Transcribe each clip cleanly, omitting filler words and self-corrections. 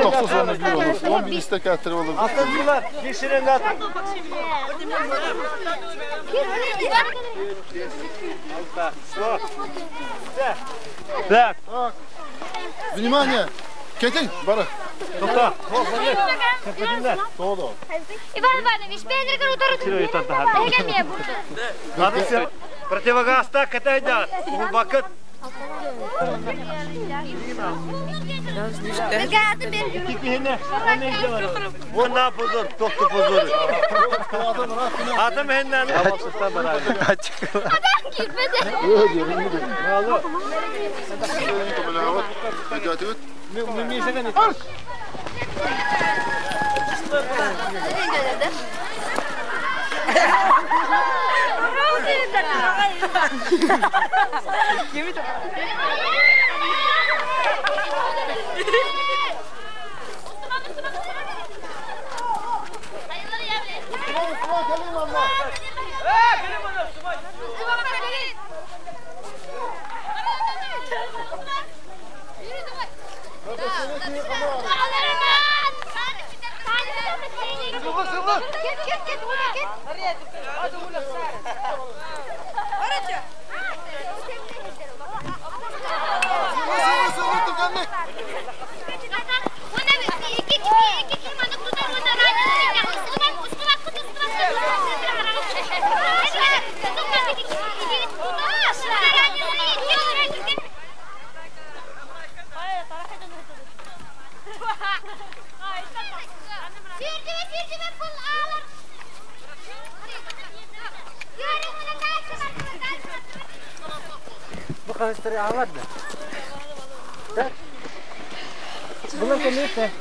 Тохсус уонна биир олус. Он биирдэ кээттери болу. Так. Внимание! Кетин, бары. Тоқта. Тоодо. Иван Иванович, бэйэлэригэр утары эһиги эмиэ бурду. Противогазта кэтайда. Бакыт. Уонна позор, тохту позор. Атым хеннен. Адам киирбэтэ. Бу хаһыстары аалар да. Так. Булан кемете.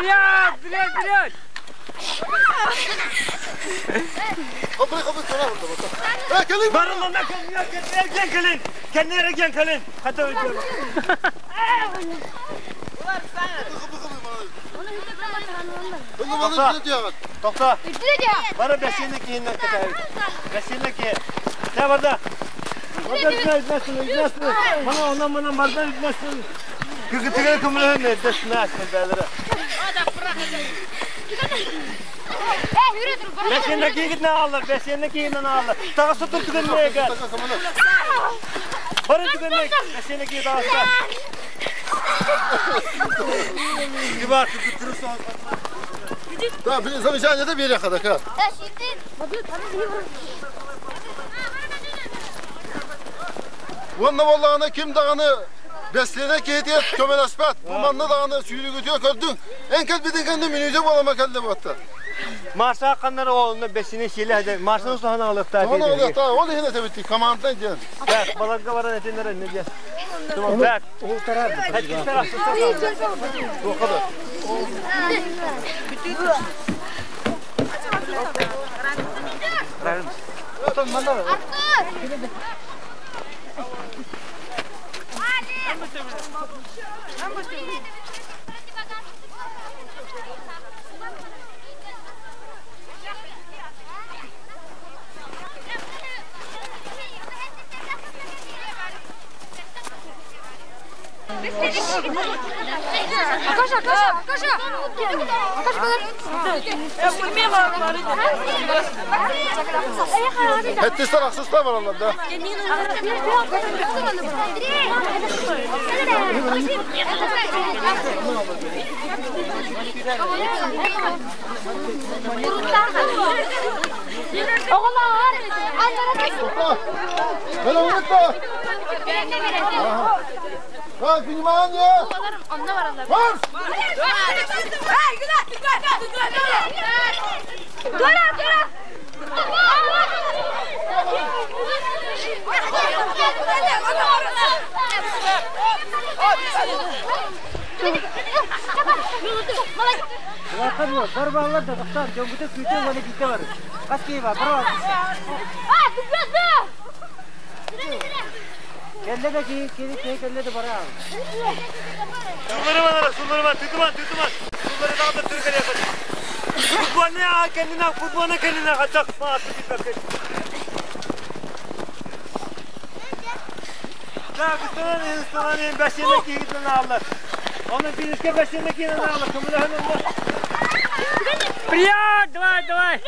Блядь, блядь, блядь! Барın lan kendine gelin. Kendine gelin. Hadi öyle. Тоқта. Бары бәсені кейіннен кетәйік. Бәсені кейін. Сә барда. Барда үзнәсін, үзнәсін. Мына онан мына барда үзнәсін. Күгітіге күмілін өдесін әсін бәлірі. Бәсені кейіннен алыр, бәсені кейіннен алыр. Тағасы тұр түгенне гel. Барın түгенне, бәсені кейін тағасы. Kibar tutturursa Да, замечание да береха да Онна боллағына ким дағаны бәслене кейтет көмелеспәт. Бу манна дағаны сүйрігітіе көрдің. Ән кәл біден кәнді минүзе болама кәлді батты. Марса қаннары олны бесіне силе хәдә. Марсаны сухана алыкта. Оны олықта, ол хіне тәбітті, командан ден. Так, баланга баран этенлер не дия. Так. Хәттер Тоқыды. Акаша, Акаша, Акаша! Акаша, Хәттістер ақсыстар бар алар да. Böyle unutma. Так, внимание! Марш! Бар балалар да тоқтар, жоңгүтө күтө вали ките бар. Каски бар, бар. Кelle de ki, ki, ki, kelle de bara. Suları var, suları var, tutuman, tutuman. Suları daha da Türkiye'ye yapacak. Futbol ne ha kendine, futbol ne kendine kaçak. Ma atı bir bakın. Так, ыстанан бэсиэнэ киһитин ааллар. Оны финишке бэсиэнэ киһитин ааллар. Көмөлөһөн онно. Привет! Давай, давай!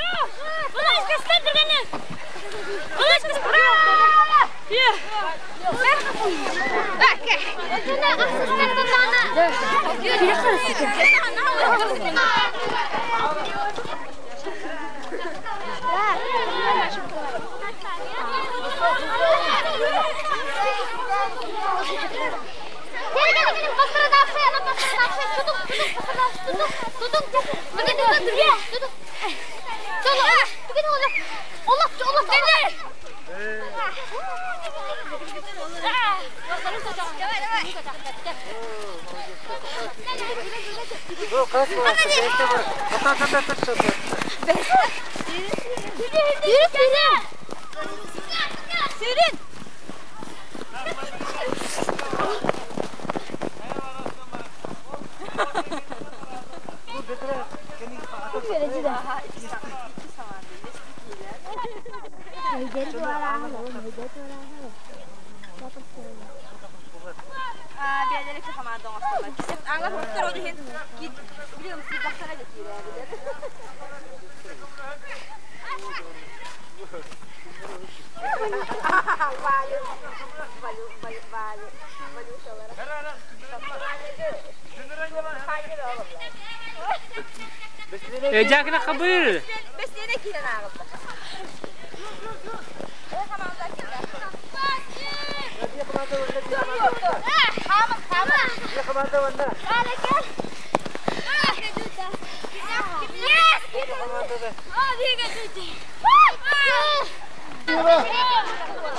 Жакына хабыр.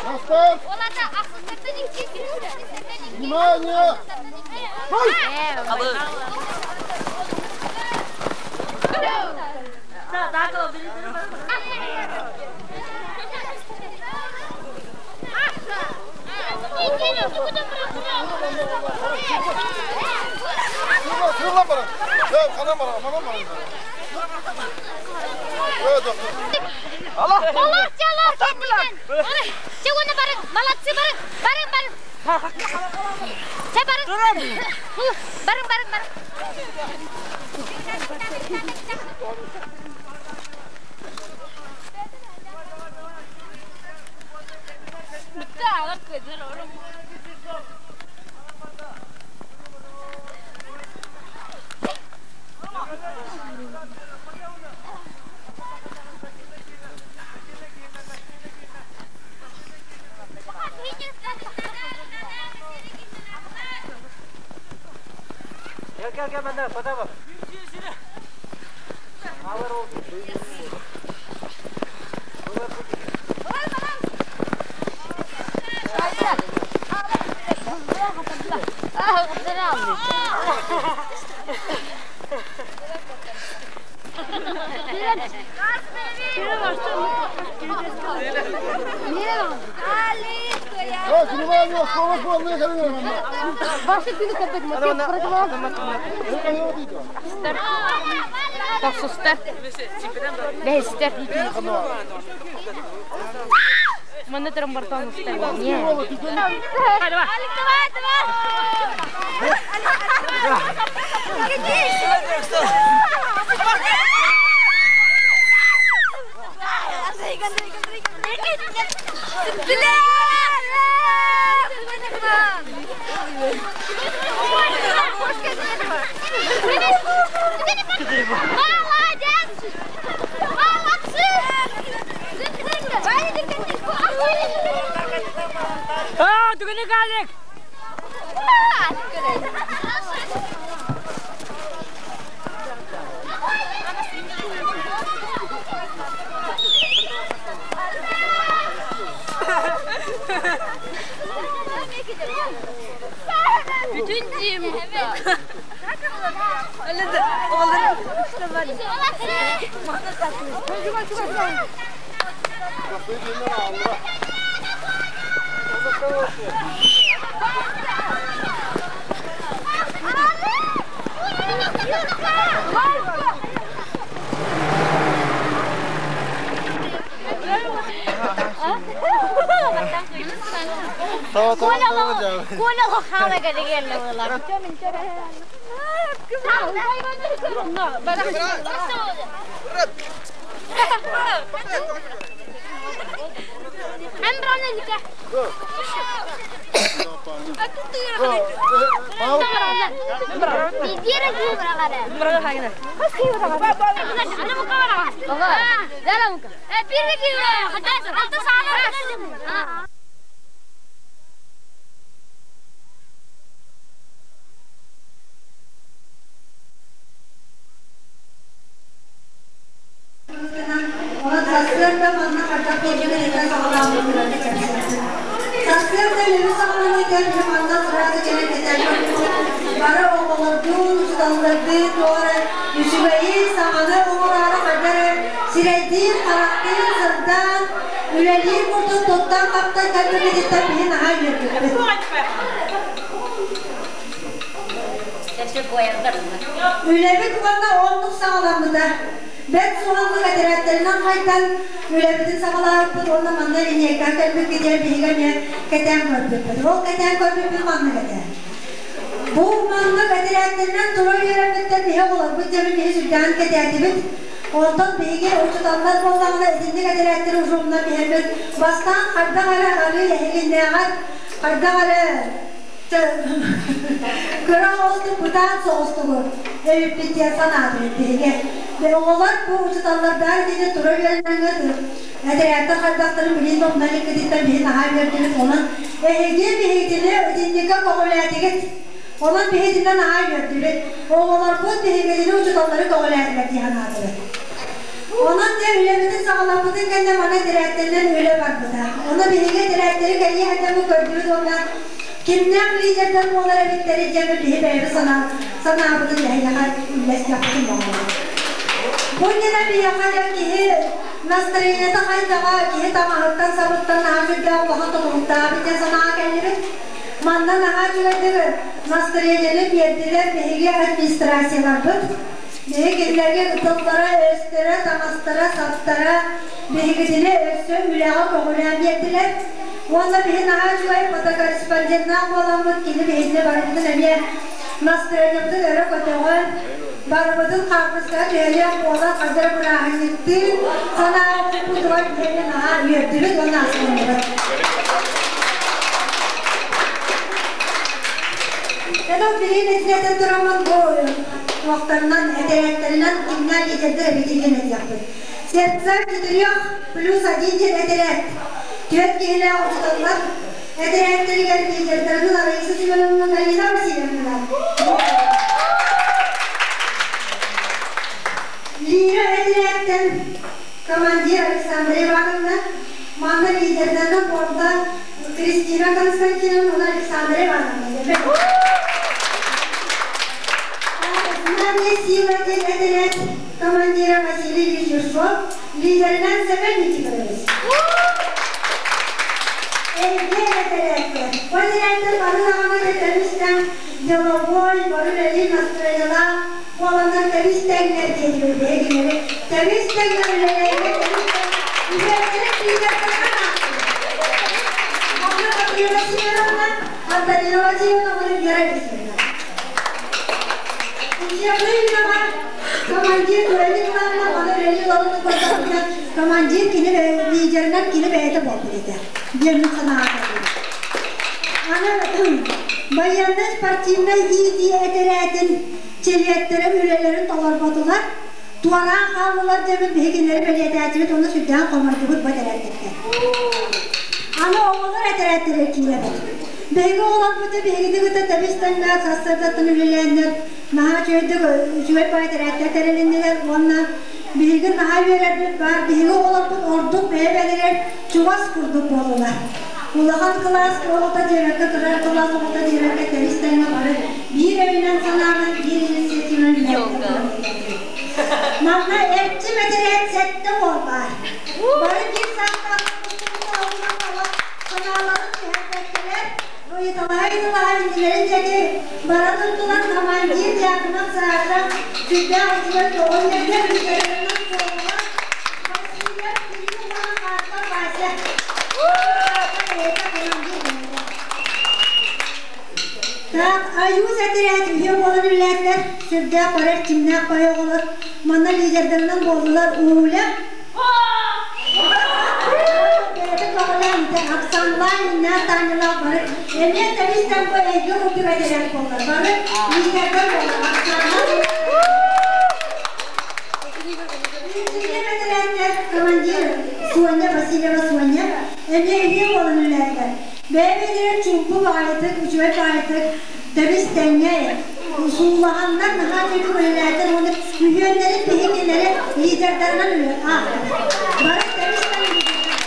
На старт! Внимание! Сырлан бара. Канан бара, манан бара. Allah! Allah Allah! Чего на барың? Молодцы, барың! Барың, барың! Чэ, барың! Барың, барың, барың! Gel gel gel benden pata bak. Так, внимание, скорость главное, Бестер. Маны тұрым бартон ұстар. Давай, давай! Молодец! Молодцы! А, түгіні қалық! Bütün cim. Tamam tamam tamam. Коля лохама кэлигелле буолар. Онон сарсыарда манна хайдах буолбутун этэ саҕалаабытын кэпсээтим. Сарсыарда үлэбит саҕаланыытыгар дьэ манна сразу кэлэн кэтэн көрбүппүт. Бары оҕолордуун, учууталлардыын туох эрэ үчүгэйи, саҥаны оҥороору хайдах эрэ сирэйдиин, харахтыын сырдаан, үлэлиир курдук туттан-хаптан кэлбиппититтэн биһи наһаа үөрбүппүт. Үлэбит уонна оннук саҕаламмыта. Бэрт суһаллык этэрээттэринэн хайдан үлэбитин саҕалаабыппыт уонна манна линейкаҕа кэлбиккитигэр биһиги эмиэ кэтээн көрбүппүт. Ол кэтээн көрбүппүт маннык этэ. Бу маннык этэрээттэринэн тура үөрэммиттэр биһи оҕолорбут дьону биһи сүрдээҕин кэтээтибит. Онтон биһиги учууталлар буоллаҕына итинник этэрээттэри уже умнан иһэрбит. Бастаан хайдах эрэ арыый эһигиннээҕэр хайдах эрэ кыра оҕустук бытаан соҕустугу эбиппит диэн санаатыбыт биһиги. Оҕолор бу учууталлардаах итини тура үөрэнэҥҥит этэрээттэр хайдахтарын билин тохтон иликкититтэн биһи наһаа үөрдүбүт. Онон эһиги биһигитини итинникэ көҕүлээтигит. Онон биһи итиннэ наһаа үөрдүбүт. Оҕолорбут биһигитини учууталлары көҕүлээтилэр дии санаатыбыт. Онон дьэ үлэбитин саҕаламмытын кэннэ маны этэрээттэринэн үлэ барбыта. Ону биһиги этэрээттэри кэлии сылдьаммыт көрдүбүт уонна кимнээх лидердэр буолар эбиттэрий диэн биһи бэйэбит санаабытын эһиэхэ үллэстиэхпитин баҕарабыт. Бу иннинэ биһиэхэ дьэ киһи настроениета хайдаҕа, киһи таҥаһыттан-сабыттан наһаа сүрдээх улахан тутулуктаабыт диэн санааҕа кэллибит. Манна наһаа үчүгэйдик настроениены биэрдилэр биһиги администрацияларбыт. Биһи кинилэргэ тыллара, өстөрө, таҥастара, саптара биһигитини өссө үлэҕэ көҕүлээн биэрдилэр. Уонна биһи наһаа үчүгэй фотокорреспонденнаах буоламмыт кини биһигини барыбытын эмиэ настроениебытын өрө көтөҕөн, барыбытын хаартыскаҕа түһэриэх буолан ханна бырааһынньыктыы санаабыппытыгар биһиги наһаа үөрдүбүт уонна астынныбыт. Это билигин итинэтэн тураммын бу туохтарынан, этэрээттэринэн кимнээх лидердэр эбитий диэн этиэхпит. Сердца четырех плюс один диэн этэрээт. Түөрт киһилээх учууталлар этэрээттэригэр лидердэрин Лариса Семеновна Галина Васильевна. Лира этэрээттэн командир Александра Ивановна, манна лидердэринэн буолла Кристина Константиновна Александра Ивановна. Знание сила диэн этэрээт командира Василий Ильич Ершов, лидеринэн Семен Никифорович. Эргэ этэрээттэр. Бу этэрээттэр бары даҕаны тэбис-тэҥ деловой, бары үлэлиир настроениелаах буоланнар тэбис-тэҥнэр диэтибит биһигиннэри. Тэбис-тэҥнэр үлэлэргэ тэбис-тэҥ үһүөттэрин лидердэринэн ааттыыбыт. Онно Катерина Семеновна, Антонина Васильевна уонна Вера Алексеевна. Учебный үлэҕэ командир үлэлии ыланна, ону үлэлии ылалын көрдөхпүнэ, командир кини лидеринэн кини бэйэтэ буолбут этэ диэн санааҕа кэллим. Аны байыаннай спортивнай иитии этэрээтин чилиэттэрэ үлэлэрин толорботулар, туораан хааллылар диэммит биһи кинилэри бэлиэтээтибит уонна сүрдээҕин хомойдубут бу этэрээттэртэн. Аны оҕолор этэрээттэрэ киирэбит. Биһиги оҕолорбут биһигини кытта тэбис-тэҥнээх сарсыардаттан үлэлээннэр наһаа үчүгэйдик үчүгэй баай тэрээттэр тэрилиннилэр уонна биһиги наһаа үөрэрбит баар биһиги оҕолорбут ордук бэйэ-бэйэлэригэр чугас курдук буоллулар. Улахан кылаас оҕото диэбэккэ, кыра кылаас оҕото диэбэккэ тэбис-тэҥҥэ бары биир өйүнэн санаанан, биир инициативанан үлэлээбиттэр. Манна эрчим этэрээт сэттэ уол баар. Бары биир саастаах санааларын түһэрбэттэлэр, ыйыталаһа-ыйыталаһа иннилэрин диэки бара турдулар. Командир Дьяконов Саша сүрдээх үчүгэй көҕүл үөрдэр, лидерынан буоллулар. Васильев Кирилл уонна Марта Вася. Бэйэтэ командир бэйэтэ. Так, Аюз этэрээт үһүө буолан үлэлээтилэр. Сүрдээх бары эрчимнээх баай оҕолор. Манна лидердарынан буоллулар Уля, бэйэтэ көҕүлээн Оксаналаах, Иннээх, Танялаах бары эмиэ тэбис темпо эйгэ курдук этэрээт буоллар. Бары лидердар буоллар. Оксана этэрээттэр командир Соня Васильева Соня эмиэ үһүө буолан үлэлээтилэр. Бэйэ-бэйэлэрэ чуумпу баҕайытык, үчүгэй баҕайытык тэбис тэҥҥэ суулаһаннар наһаа үчүгэй үлэлээтилэр уонна үһүөннэрин биһикилэри лидердарынан үлэ аахтылар. Бары тэбис тэҥ лидердар.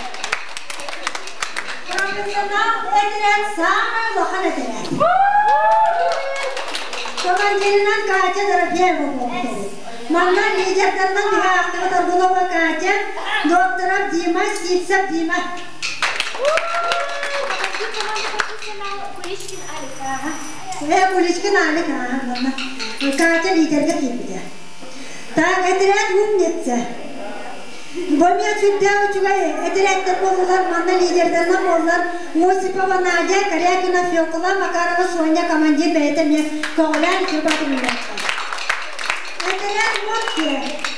Профессионал этэрээт саамай улахан этэрээт. Командирынан Катя Дорофеева буолбут. Манна лидердарынан биһи аахтыбыт Аргунова Катя, Докторов Дима, Сивцев Дима. Э, Куличкин Алик, ага, Катя лидергэ киирбитэ. Так, этэрээт умница. Бу эмиэ сүрдээх үчүгэй этэрээттэр буоллулар, манна лидердарынан буоллар Осипова Надя, Корякина Фекла, Макарова Соня командир бэйэтэ эмиэ көҕүлээн үчүгэй Этэрээт Морки,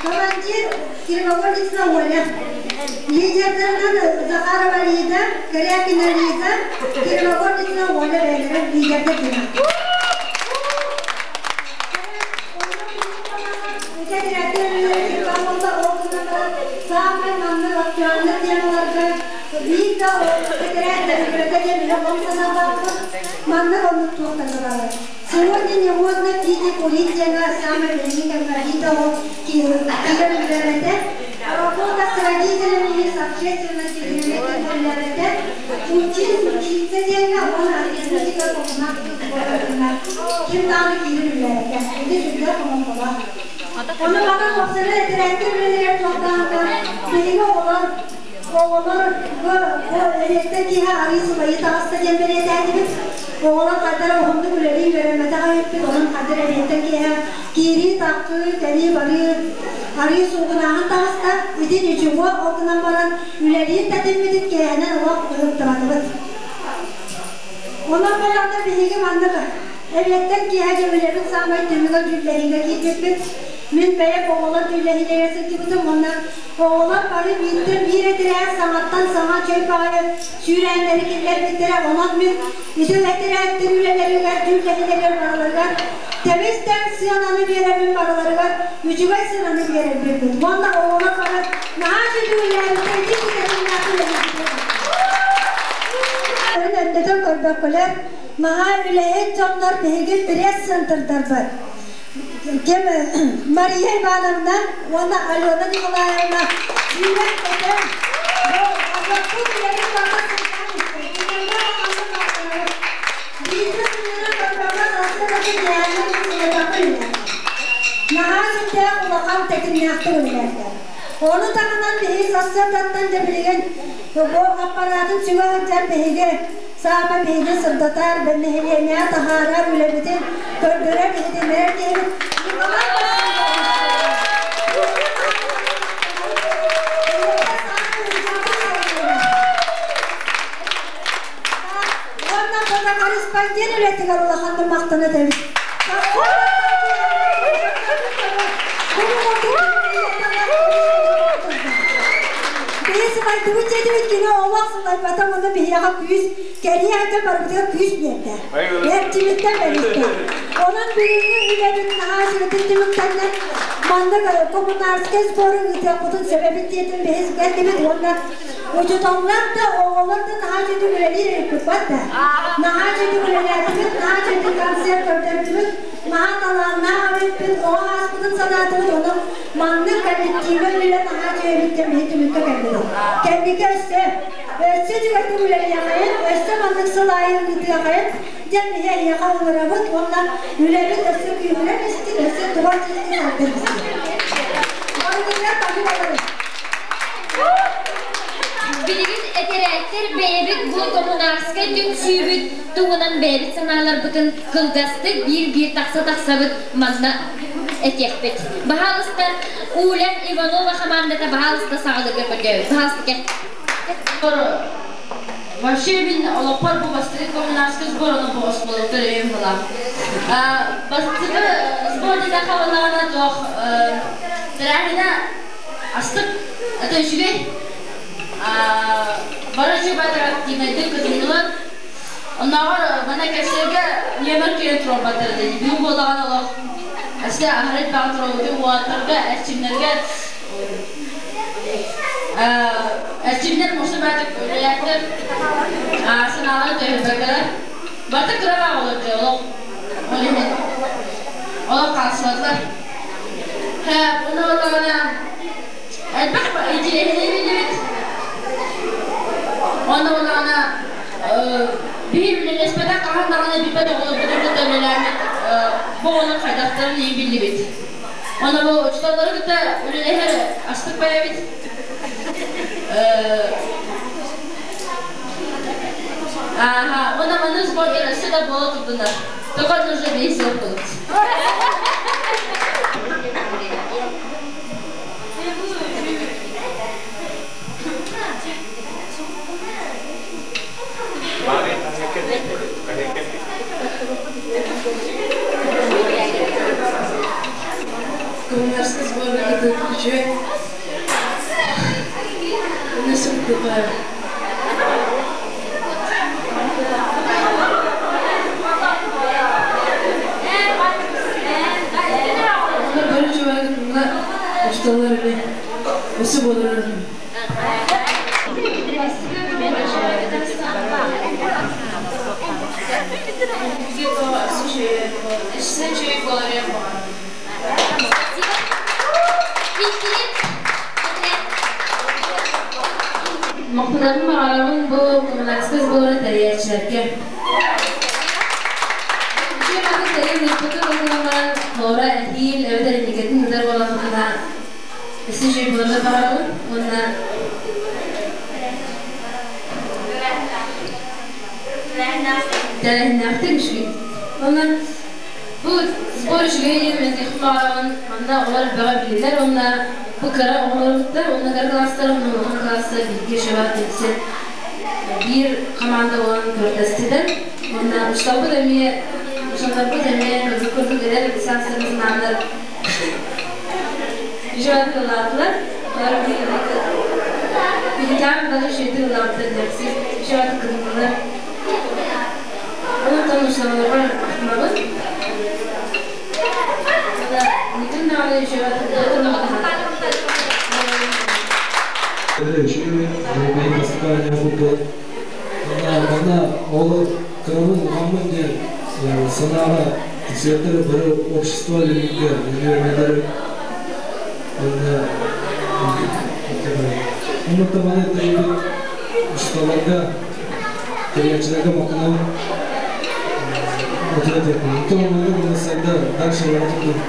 командир Кривоволицына Оля, лидердарынан Захарова Лида, Корякина Лиза, Кривоволицына Оля бэйэлэрэ лидердэр диэн. Саамай маннык актуальнай темаларга биир да бэтэрээт диэн үлэ санаалаахпыт. Маннык оннук туохтарга баалар. Сегодня не модно пить и курить диэҥэ самый билиҥҥи кэмҥэ биир да ол киирэн үлэлээбэтэ. Работа с родителями и с общественностью үлэлээбэтэ. Учись учиться диэҥэ уонна атрибутика ким даҕаны киирэн үлэлээбэтэ. Ити сүрдээх хомолтолоох. Ону баҕар уопсайынан этэрээттэр үлэлэригэр туохтааҕыта биһиги оҕолор оҕолор бу эриэттэн киэһэ арыы сылайыы таҕыста диэн бэлиэтээтибит. Оҕолор хайдах уһуннук үлэлии үөрэммэтэх эбиппит, онон хайдах эриэттэн киэһэ киирии-таххыы, кэлии-барыы арыы суугунааһын таҕыста. Ити ничего, ол гынан баран үлэлиир тэтиммитин киэһэнэн олох ыһыктыбатыбыт. Онон баран биһиги маннык эбиэттэн киэһэ дьэ үлэбит саамай түмүгэ дьүүллэһиигэ киирбиппит. Мин бэйэм оҕолор дьүүллэһиилэригэр сылдьыбытым уонна оҕолор бары бииртэн биир этэрээт саҥаттан саҥа чөл баҕайы сүүрээннэри киллэрбиттэрэ. Онон мин ити этэрээттэр үлэлэригэр, дьүүллэһиилэригэр барыларыгар тэбис-тэҥ сыананы биэрэрбин барыларыгар үчүгэй сыананы биэрэрбин. Уонна оҕолор бары наһаа үчүгэй үлэлээбиттэр, ити тэтимнээх үлэлээбиттэр. Өндөтөн көрбөккөлөр, наһаа үлэһит дьоннор биһиги пресс-центрдарбыт. Ким Мария Ивановна уонна Алена Николаевна сүүрэн-көтөн, бу үлэбит барыта сылтаан истэ. Бииргэ сынньанан көрбөккө сарсыарда киэһээҥҥи сылайбакка үлэлээтэ. Наһаа сүрдээх улахан тэтимнээхтик үлэлээтэ. Ону таһынан биһиги сарсыардаттан дьэ билигин бу аппараатын сүгэ сылдьар биһиги саама биһиги сырдатар, нэһилиэнньэҕэ таһаарар үлэбитин көрдөрөр, иһитиннэрэр киһибит Николай Уонна фотокорреспондент үлэтигэр улаханнык махтана этэбит. Биһи сылайдыбыт дьиэтибит кини олох сылайбата уонна биһиэхэ күүс кэлиэ этэ барыбытыгар күүс биэрдэ. Эрчимиттэн бэристэ. Онон бүгүҥҥү үлэбит наһаа үчүгэйдик түмүктэннэ. Маннык коммунарскай сбору ыытыахпытын сөп эбит диэтим биһи кэллибит уонна учууталлар да, оҕолор да наһаа үчүгэйдик үлэлиир эбиппит да. Наһаа үчүгэйдик үлэлээтибит, наһаа үчүгэйдик концерт көрдөрдүбүт, наһаа талааннаах эбиппит, оҕо ааспытын санаатыбыт, онон маннык коллективы үлэ наһаа үчүгэй эбит диэн биһи түмүккэ кэллибит. Кэнники өссө, өссө үчүгэйдик үлэлиэхэйин, өссө маннык сыл аайы ыытыахайын диэн биһи эһиэхэ ыҥырабыт уонна үлэбит өссө күүһүрэн истин, өссө творчески сайдан истин. Барытыгар бары барабыт. Билигин этэрээттэр бэйэбит бу коммунарскай түмсүүбүт туһунан бэйэбит санааларбытын кылгастык биир-биир тахса-тахсабыт манна этиэхпит. Баһаалыста, Уля Иванова хамаандата баһаалыста саҕалыырга көрдөбүт. Баһаалыста кэл. Вообще мин олохпор бу бастакы коммунарскай сбор ону бу оскуолаттар өйүм була. Бастакы сбор диэтэххэ буоллаҕына туох тэрээһинэ астык, это үчүгэй. Бары үчүгэй баатар активнайдык кытыннылар. Оннооҕор мана кэпсэлгэ нүөмэр киирэн туруорбаттар этэ. Бүгүн буоллаҕына олох өссө аһары элбэҕи туруорбутун уолаттарга, эрчимнэргэ эрчимнэр муста баатык үлэлээттэр санааларын төһүрбэккэлэр. Барыта кыра баа олор дьэ олох ол иһин олох хаалсыбатылар. Уонна буоллаҕына элбэх интириэһинэй биллибит. Уонна буоллаҕына биһи үлэлэспэтэх хаһан даҕаны билбэт оҕолорбутун кытта үлэлээммит бу оҕолор хайдахтарын иһин биллибит. Уонна бу учууталлары кытта үлэлэһэр астык бэйэбит. Ага, уонна маннык сбордар өссө да буола турдунар. Только нужно весело будет. Коммунарскай сборга кытын үчүгэй. Насыппыта. Onlar böyle чувак учителлар эми өсүп олорор. Махтанарым баҕарабын бу коммунарскай сборы тэрийээччилэргэ. Үчүгэй батын тэрийэн ыыппытын ылынан хора эһиил эбэтэр инникитин ыытар буоллаххытына өссө үчүгэй буоларга баҕарабын уонна тэрээһиннээхтик үчүгэй. Уонна бу сбор үчүгэй диэн мен этиэхпин баҕарабын. Манна оҕолор элбэҕи биллилэр уонна бу кыра оҕолорбуттар уонна кыра кылаастар уонна улахан кылаастар бииргэ шаба түмсэн биир команда буолан көрдөстүлэр. Уонна учууталбыт эмиэ учууталларбыт эмиэ кырдьык курдук эдэр саастарын санааннар үчүгэй тыллаатылар. Олор биһикээн даже үчүгэйдик ыллаабыттар диэхсик үчүгэй кытыннылар. Онтон учууталларбар махтанабын. Никын даҕаны үчүгэй Үчүгэй, бастакы Манна ол кырабын улахаммын диэн санааҕа тиксиэттэр бары общество линигэ үөрэнэлэр уонна онно табаны тэрийбит учууталларга тэрийээччилэргэ махтанабын. Вот это то мы сайда дальше работать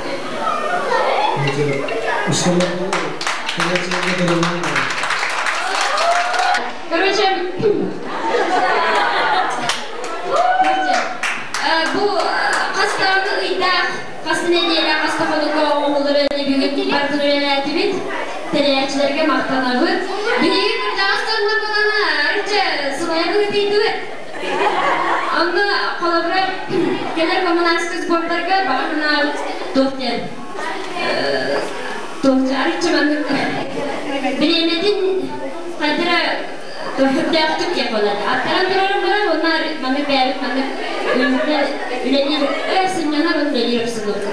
учууталларга тэрийээччилэргэ. Короче, бу хастааны ыйдаах, хас нэдиэлэ, хас да хонукка оҥоһуллар бүгүн бартын үлэлээтибит. Тэрийээччилэргэ махтанабыт. Биһиги кырдьаҕас дьоннор буолан арычча сылайа быһыытыйдыбыт. Онно холобура кэлэр коммунарскай сбордарга баҕа санаабыт туох диэн туох арычча маннык бириэмэтин хайдара сөптөөхтүк диэх буолар. Аттаран турарым баран уонна маннык бэйэбит маннык үлэлиир сынньанар уонна үлэлиир обстановка.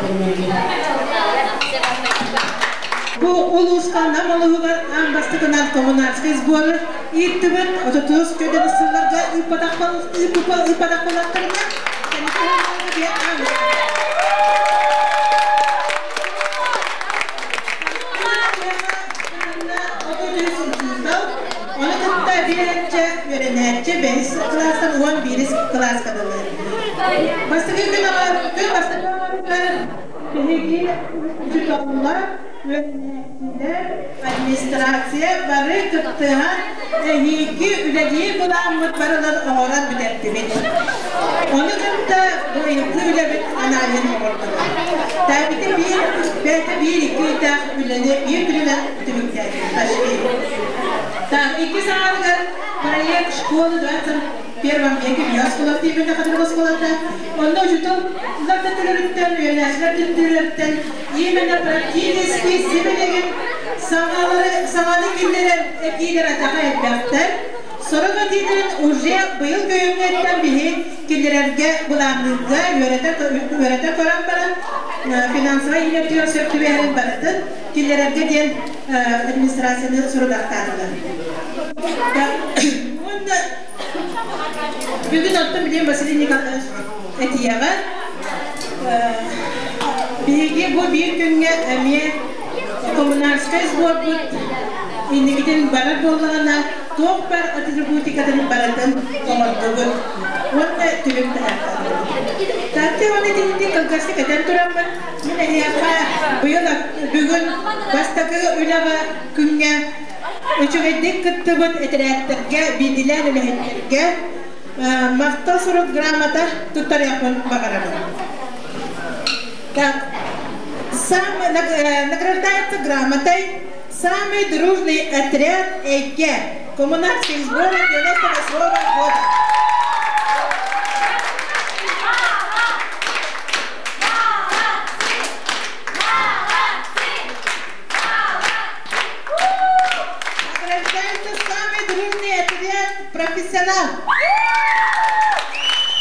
Бу улууска Нам улууһугар аан бастакынан коммунарскай сборы ыыттыбыт. 30 көдөн сылларга ыыппатах болаттарына Оны кытта биэрче үөрэнээччи бэһис кылаастан 11 кылааска дылы. Бастакы күн күн бастакы биһиги учууталлар, үөрэнээччилэр, администрация бары кыттыһан эһиги үлэлиир былааммыт барылар оҥорон бүтэрдибит. Ону кытта быйылгы үлэбит аналиһын оҥордулар. Тәбити биир бэйэтэ биир икки ыйдаах үлэни биир күнүнэн түмүктээтибит. Так, икки саҕалыгар Проект школы 21 веке биһиги оскуолабыт именно Хатырык оскуолата. Онно учууталлар да төлөрүттэн, үөрэнээччилэр да төлөрүттэн именно практически сибилигин саҥалары саҥаны киллэрэр этиилэр атаҕа элбэхтэр. Сорох этиилэрин уже быйыл көйөҥҥөттөн биһи киллэрэргэ былаанныырга үөрэтэ үөрэтэ көрөн баран финансовай иилэртигэр сөп түбэһэрин барытын киллэрэргэ диэн администрацияны сорудахтаатылар. Уонна бүгүн оттон билигин Василий Николаевич этиэҕэ биһиги бу биир күҥҥэ эмиэ коммунальскай сборбут инникитин барар буоллаҕына туох баар атрибутикатын барытын оҥордубут уонна түмүк таһаартардыбыт. Таатты уонна итинник кылгастык этэн тураммын мин эһиэхэ быйыл бүгүн бастакы үлэҕэ күҥҥэ үчүгэйдик кыттыбыт этэрээттэргэ, биирдиилээн үлэһиттэргэ махтал сурук грамота туттарыахпын баҕарабын. Так, сам награждается грамотой самый дружный отряд Эйгэ коммунарских сборов 98 года. Награждается самый дружный отряд профессионал.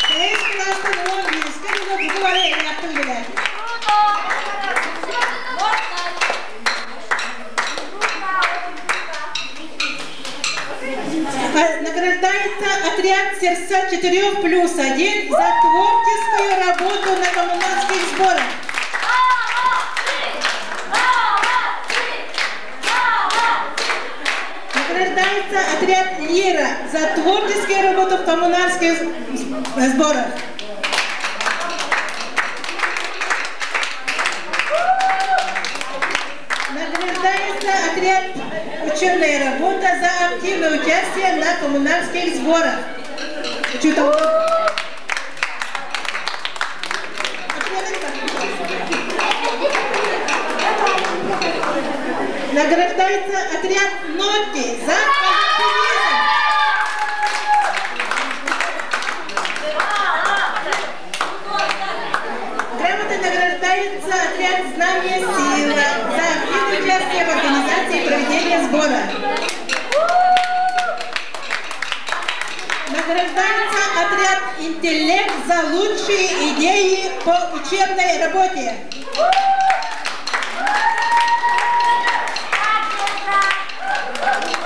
Бэһис кылаастан 11-ке дылы бугу бары эллэхтин билээти. Награждается отряд «Сердца 4+1» за творческую работу на коммунарских сборах. Награждается отряд «Лира» за творческую работу в коммунарских сборах. Награждается отряд «Учебная работа» за активное участие на коммунарских сборах. Что Награждается отряд «Нотки» за активизм. Грамотой награждается отряд «Знание сила» за активное участие в организации и проведении сбора. Награждается отряд «Интеллект» за лучшие идеи по учебной работе.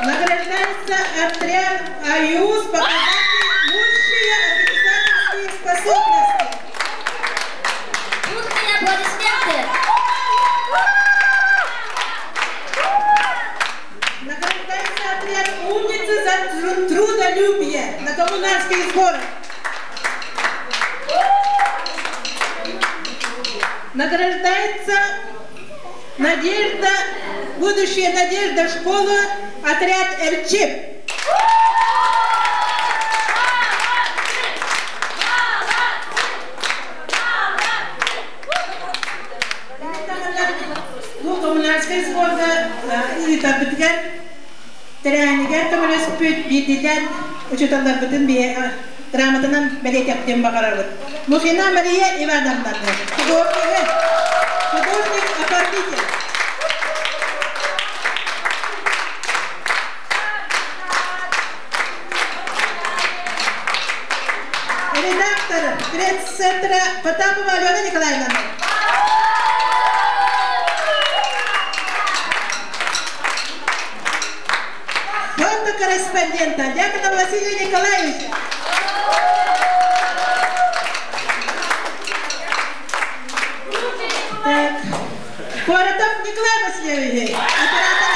Награждается отряд «Аюз», показавший лучшие организаторские способности. Бурные аплодисменты. Награждается отряд «Умницы» за трудолюбие на коммунарских сборах. Награждается Надежда, будущая Надежда школа, отряд РЧИП. Бу коммунарскай сборга ыытарбытыгар тэрээһинигэр көмөлөспүт биирдиилээн учууталларбытын грамотанан бэлиэтиэхпитин баҕарабыт. Мухина Мария Ивановна, художник, художник-оформитель. Редактор пресс-центра Потапова Алена Николаевна. Фотокорреспондента Дьяконова Василия Николаевича. Так. Коротов Николай Васильевич, оператор.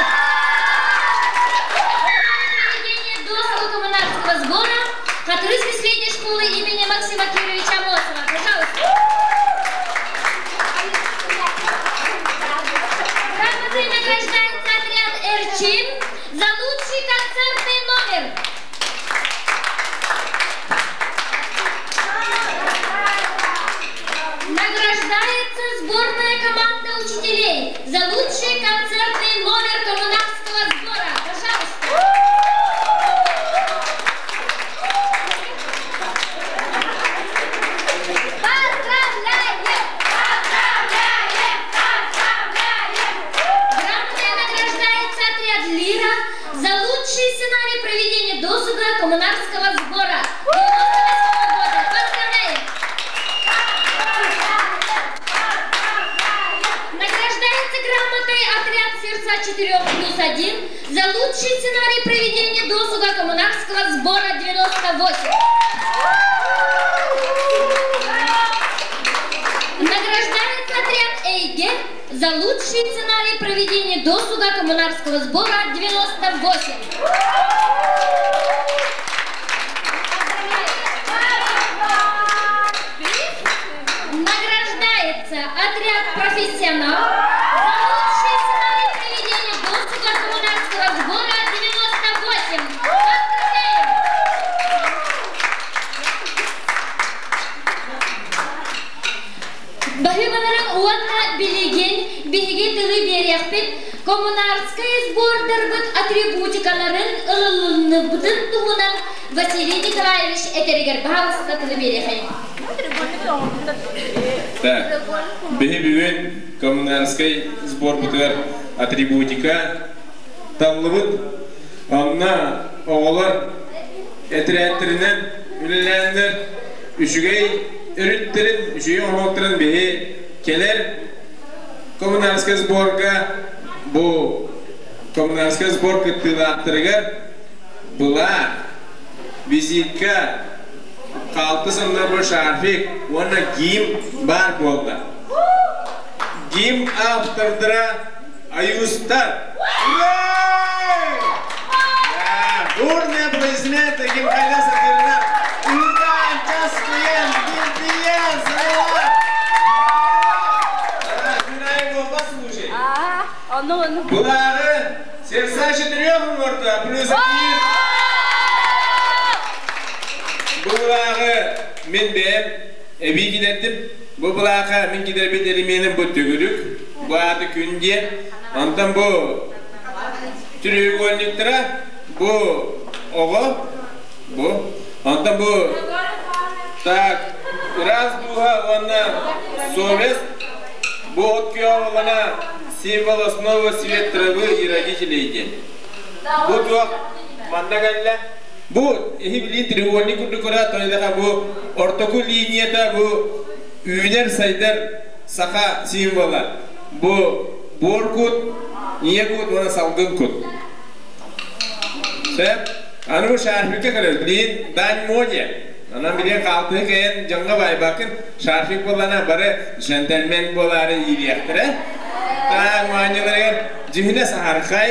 Проведение досуга коммунарского сбора Хатырыкской средней школы имени Максима Кировича Амосова. Пожалуйста. Грамотой награждается отряд «Эрчим» за лучший концертный номер. Награждается сборная команда учителей за лучший концертный номер коммунарского сбора. Пожалуйста. четырех плюс один за лучший сценарий проведения досуга коммунарского сбора 98. Награждается отряд Эйге за лучший сценарий проведения досуга коммунарского сбора 98. Награждается отряд «Профессионал» за лучший сценарий проведения досуга коммунарского сбора 98. Поздравляем! Баһыыбаларын уонна билигин биһиги тылы биэриэхпит коммунарскай сбордарбыт атрибутикаларын ылылынныбытын туһунан Василий Николаевич этэригэр баһаалыста тылы биэриэхэйин. Так, биһи бүгүн коммунарскай сборбутугар атрибутика таллыбыт. Онно оҕолор этэрээттэринэн үлэлээннэр үчүгэй өрүттэрин, үчүгэй оҥоһуктарын биһи кэлэр коммунарскай сборга бу коммунарскай сбор кыттыылаахтарыгар былаах, визитка, хаалты соннорбор шарфик уонна гимн баар буолла. Гимн автордара Аюстар. Ура! Бурные аплодисменты гимн хайда сатырына. Ура! Часкыйан, кирдийэн, салават! Күнай буолба слушай. Булары сердца четырех оҥордо, плюс один. Бу былааҕы мин бэйэм эбии килэрдим. Бу былааха мин килэрбит элеменим бу төгүрүк, бу ааты күн диэн. Онтон бу треугольниктара бу оҕо, бу. Онтон бу так, ыраас дууһа уонна совесть бу от күөҕэ символ основы свет травы и родителей диэн. Бу туох манна кэллэ? Бу иһи билиин треугольник курдук көрө тойдаха бу ортоку линията бу үүнэр сайдар саха символа. Бу буор кут, ийэ кут уонна салгын кут. Сөп. Аны бу шарфикка көрөбүт. Билиин дань моде. Онон билиэн хаалтыһы кэйэн дьоҥҥо байбаккын шарфик буоллана бары джентльмен буолаары иириэхтэрэ. Таах маанньаларыгар дьүһүнэ саһархай,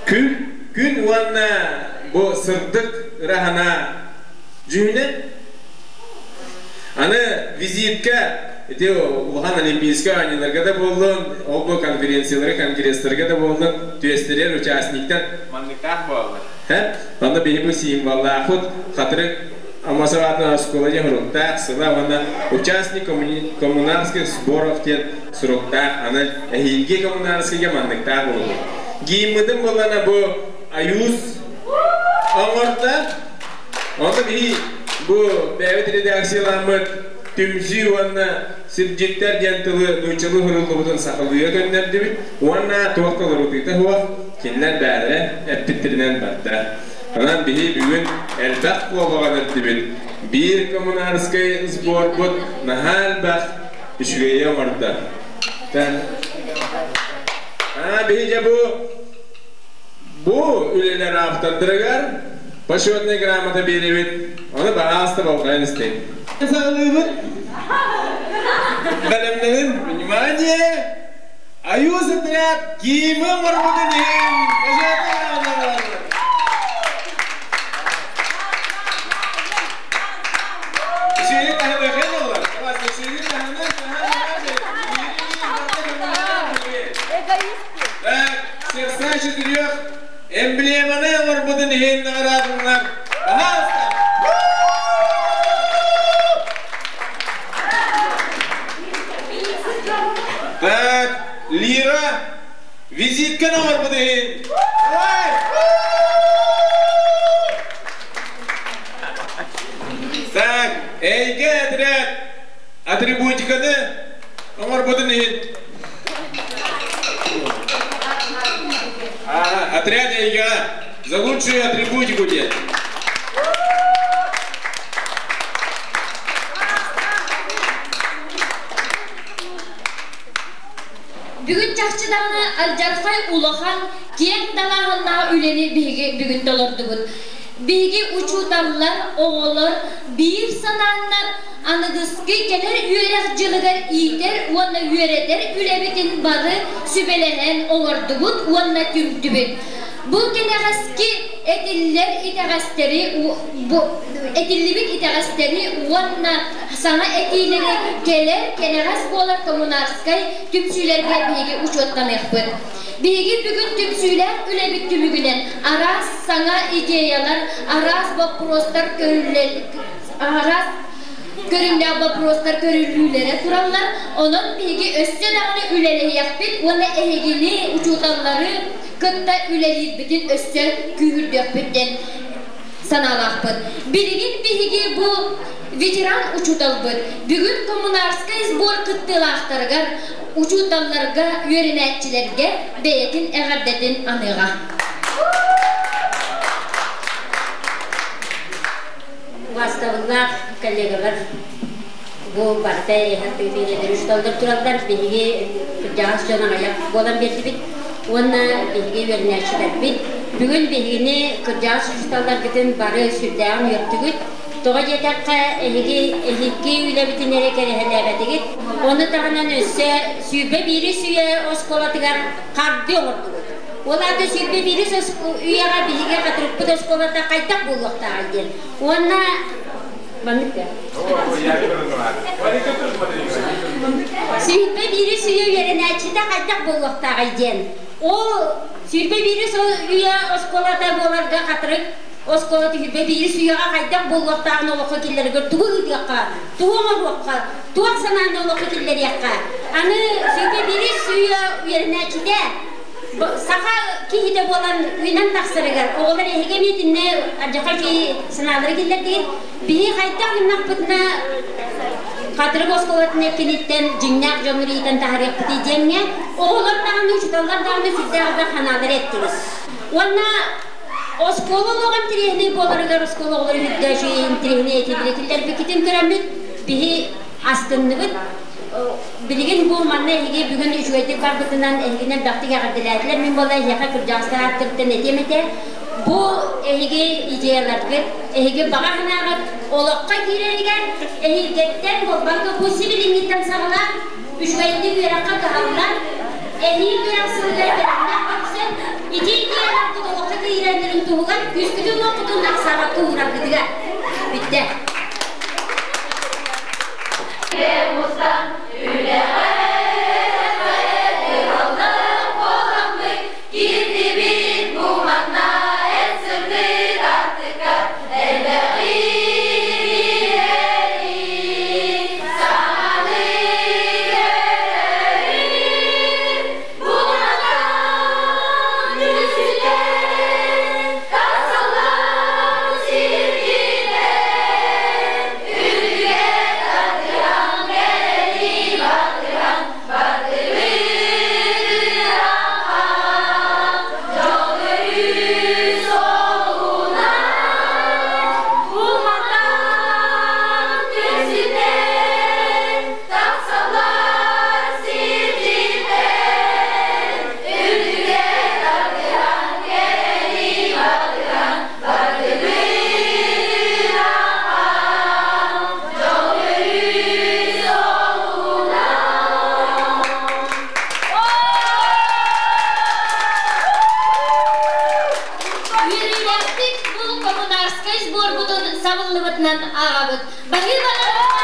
күн, күн уонна бу сырдык ыра санаа дьүһүнэ. Аны визитка ити улахан олимпийскай оонньууларга да буоллун, ол бу конференцияларга, конгресстарга да буоллун, түөстэрэр участниктар манныктаах буолаллар. Онно биһи бу символлаахпыт хатырык Аммосов аатынан оскуола диэн суруктаах сыла уонна участник коммунарских сборов диэн суруктаах аны эһиилги коммунарскайга манныктаах буолуо. Гиммытын буоллана бу Аюз оҥордо. Онно биһи бу бэйэбит редакцияламмыт түмсүү уонна сирдьиттэр диэн тылы нууччалыы суруллубутун сахалыыга көннөрдүбүт уонна туох да уларытыыта суох кинилэр бээлэрэ эппиттэринэн барда. Онон биһи бүгүн элбэх куобаҕа өлөрдүбүт. Биир коммунарскай сборбут наһаа элбэх үчүгэйи оҥордо. Биһи дьэ бу бу үлэлэр автордарыгар почетная грамота биэрэбит. Ону баһаалыста болҕойон истиҥ. Саҕалыыбыт. Бэлэмнэнин. Внимание! Аюз отряд Киимы оҥорбутун иһин почетная грамота Үчүгэйи таһыныахын олор. Үчүгэйи таһынан Так, сердца четырех эмблеманы оҥорбутун иһин наҕараадаланар. Пожалуйста! Так, Лира визитканы оҥорбут иһин. Давай! Так, эйгэ отряд атрибутиканы оҥорбутун иһин. Ага, отряд эйгэҕэ за лучшую атрибутику диэн. Бүгүн чахчы даҕаны алдьархай улахан, киэҥ далааһыннаах үлэни биһиги бүгүн толордубут. Биһиги учууталлар, оҕолор биир санааннар аныгыскы кэлэр үөрэх дьылыгар иитэр уонна үөрэтэр үлэбитин бары сүбэлэһэн оҥордубут уонна түмтүбүт. Бу кэнэҕэски этиллэр итэҕэстэри бу этиллибит итэҕэстэри уонна саҥа этиилэри кэлэр кэнэҕэс буолар коммунарскай түмсүүлэргэ биһиги учуоттаныахпыт. Биһиги бүгүн түмсүүлээх үлэбит түмүгүнэн араас саҥа идеялар, араас боппуруостар көрүллэл араас көрүҥнээх боппуруостар көрүллүүлэрэ тураллар. Онон биһиги өссө даҕаны үлэлэһиэхпит уонна эһигини, учууталлары кытта үлэлиирбитин өссө күүһүрдүөхпүт диэн санаалаахпыт. Билигин биһиги бу ветеран учууталбыт бүгүн коммунарскай сбор кыттыылаахтарыгар, учууталларга, үөрэнээччилэргэ бэйэтин эҕэрдэтин аныаҕа. Убаастабыллаах коллегалар, бу барыта эһэр тыытыылар учууталлар тураллар. Биһиги кырдьаҕас дьон аҕыйах буолан биэрдибит уонна биһиги үөрэнээччилэрбит. Бүгүн биһигини кырдьаҕас учууталларгытын бары сүрдээҕин үөртүгүт. Тоҕо диэтэххэ, эһиги эһиги үлэбитин эрэ кэрэһэлээбэтигит. Ону таһынан өссө 21-ис үйэ оскуолатыгар хардыы оҥордугут. Ол аата 21-ис үйэҕэ биһиги хатырыкпыт оскуолата хайдах буолуохтааҕый диэн. Уонна маннык да. 21-ис үйэ үөрэнээччитэ хайдах буолуохтааҕый диэн. Ол 21-ис үйэ оскуолата буоларга хатырык оскуола 21-ис үйэҕэ хайдах буолуохтааҕын олоххо киллэригэр тугу ыытыахха, тугу оҥоруохха, туох санааны олоххо киллэриэххэ. Аны 21-ис үйэ үөрэнээччитэ саха киһитэ буолан үүнэн тахсарыгар оҕолор эһиги эмиэ итиннэ алдьархай киһи санаалары киллэрдигит. Биһи хайдах гыннахпытына Хатырык оскуолатын эркиниттэн дьиҥнээх дьоннору иитэн таһаарыахпытый диэҥҥэ оҕолор даҕаны, учууталлар даҕаны сүрдээх элбэх санаалары эттигит. Уонна оскуола олоҕо интэриэһинэй буоларыгар оскуола оҕолоро үрдэ үчүгэй интэриэһинэй этиилэри киллэрбиккитин көрөммүт биһи астынныбыт. Билигин бу манна эһиги бүгүн үчүгэйдик барбытынан эһигини элбэхтик эҕэрдэлээтилэр. Мин буолла эһиэхэ кырдьаҕастар ааттарыттан этиэм этэ. Бу эһиги идеяларгыт, эһиги баҕа санааҕыт олоххо киирэригэр эһиилгэттэн буолбакка бу сибилиҥҥиттэн саҕалаан үчүгэйдик үөрэххэ кыһаллан, эһиил үөрэх сылыгар бэлэмнээх көрсөн, ити идеяларгыт олоххо киирэллэрин туһугар күүскүтүн-уоххутун ахсаабакка уураргытыгар. Бүттэ. Кирдибит бу манна эн сырдык аттыка элбэҕи билэри саҥаны көрөрү бу мантан үсүтэн тахсаллар сиргинэн үрдүгэ тардыһан кэрэни баттыһан бардыбыт ыраахха дьол өрүү суолунан Уматан түмсүтэн тахсаллар сирдьиттэн үрдүгэ тардыһан кэрэни баттыһан бардыбыт ыраахха дьол өрүү суолунан. Үөрүүлээхтик бу коммунарскай сборбутун сабыллыбытынан ааҕабыт. Баһыыбалар!